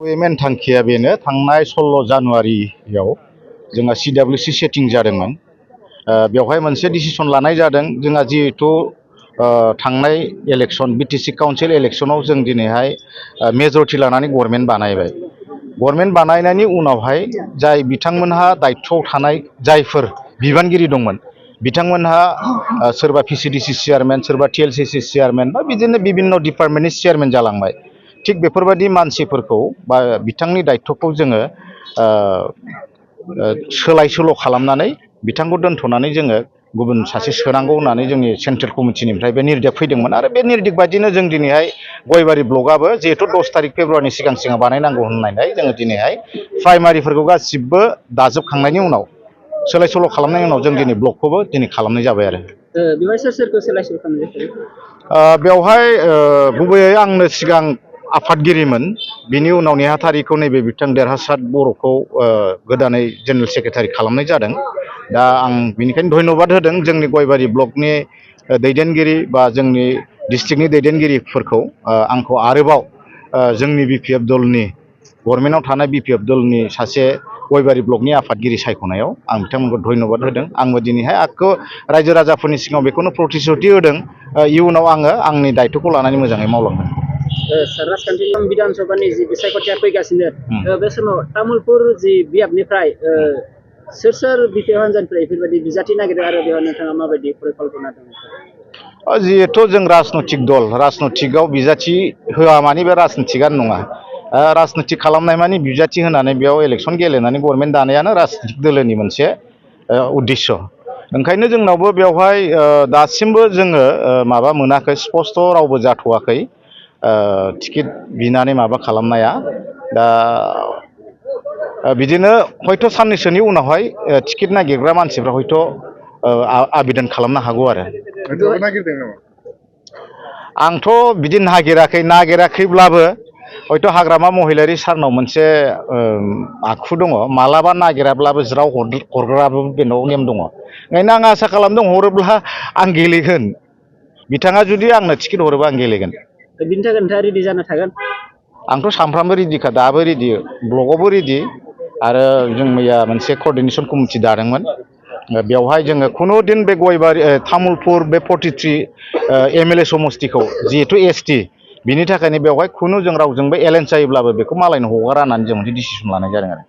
मेन थांखिया बेनो थांनाय 16 जानुवारियाव जोंहा CWC सेटिं जादोंमोन। बेवहाय मोनसे डिसिसन लानाय जादों जोंहा जिहेतु थांनाय इलेक्सन BTC काउन्सिल इलेक्सनाव जों दिनैहाय मेजरिटि लानानै गभर्नमेन्ट बानायबाय। गभर्नमेन्ट बानायनायनि उनावहाय जाय बिथांमोनहा दायित्वआव थानाय जायफोर बिबानगिरि दंमोन बिथांमोनहा सोरबा PCDC चेयारमेन सोरबा TLCC चेयारमेन बा बिदिनो बिभिन्न डिपार्टमेन्टनि चेयारमेन जालांबाय। थिग बेफोरबायदि मानसिफोरखौ बा बिथांनि दायित्वखौ जोङो सोलाय सोल' खालामनानै बिथांखौ दोनथ'नानै जोङो गुबुन सासे सोनांगौ होननानै जोंनि सेन्ट्रेल कमिटिनिफ्राय बे निर्देश फैदोंमोन आरो बे निर्देश बायदिनो जों दिनैहाय गयबारि ब्लकआबो जिहेतु 10 तारिख फेब्रुवारिनि सिगां बानायनांगौ होननानै जोङो दिनैहाय प्राइमारिफोरखौ गासिबो दाजोबखांनायनि उनाव सोलाय सोल' खालामनायनि उनाव जों दिनै ब्लकखौबो दिनै खालामनाय जाबाय आरो। बेवहाय सोरखौ सोलाय सोल' खालामनाय जायो? बेवहाय गुबैयै आंनो सिगां आफादगिरिमोन बिनि उनाव नेहाथारिखौ नैबे बिथां देरहासार बर'खौ गोदानै जेनेरेल सेक्रेटारि खालामनाय जादों। दा आं बेनिखायनो धन्यबाद होदों जोंनि गयबारि ब्लकनि दैदेनगिरि बा जोंनि डिस्ट्रिक्टनि दैदेनगिरिफोरखौ आंखौ आरोबाव जोंनि BPF दलनि गभर्नमेन्टआव थानाय BPF दलनि सासे गयबारि ब्लकनि आफादगिरि सायख'नायाव आं बिथांमोनखौ धन्यबाद होदों। आंबो दिनैहाय आखौ रायजो राजाफोरनि सिगाङाव बेखौनो प्रतिश्रुति होदों इयुनाव आङो आंनि दायित्वखौ लानानै मोजाङै मावलांगोन। राजखान्थिनि बिधान सभानि जि बिसायख'थिया फैगासिनो बे समाव तामुलपुर जि बियाबनिफ्राय सोर BPF हान्जानिफ्राय बेफोरबायदि बिजाथि नागिरदों आरो बेयाव नोंथाङा माबायदि परिकल्पना दं? जिहेथु जों राजनैतिक दल राजनैतिकआव बिजाथि होआ माने बे राजनैतिकआनो नङा। राजनैतिक खालामनाय माने बिजाथि होनानै बेयाव इलेक्सन गेलेनानै गभर्नमेन्ट दानायानो राजनैतिक दोलोनि मोनसे उद्देश्य। ओंखायनो जोंनावबो बेवहाय दासिमबो जोङो माबा मोनाखै स्पस्ट रावबो जाथ'वाखै टिकेट बिनानै माबा खालामनाया। दा बिदिनो हयथ' साननैसोनि उनावहाय टिकेट नागिरग्रा मानसिफ्रा हयथ' आवेदन खालामनो हागौ आरो। आंथ' बिदि नागिराखैब्लाबो हयथ' हाग्रामा महिलारि सारनाव मोनसे आखु दङ मालाबा नागिराब्लाबो ज्राव हरग्राबो बेनाव नेम दङ। ओंखायनो आं आसा खालामदों हरोब्ला आं गेलेगोन। बिथाङा जुदि आंनो टिकेट हरोबा आं गेलेगोन। बिनि थाखाय नोंथाङा रेडि जाना थागोन? आंथ' सानफ्रामबो रेडिखा दाबो रेडि ब्लकआवबो रेडि आरो जों मैया मोनसे कअर्डिनेसन कमिटि दादोंमोन। बेवहाय जोङो खुनु दिन बे गयबारि तामुलपुर बे 43 MLA समस्तिखौ जिहेतु ST बिनि थाखायनो बेवहाय खुनु जों रावजोंबो एलायन्स जायोब्लाबो बेखौ मालायनो हगारा होननानै जों मोनसे डिसिसन लानाय जादों आरो।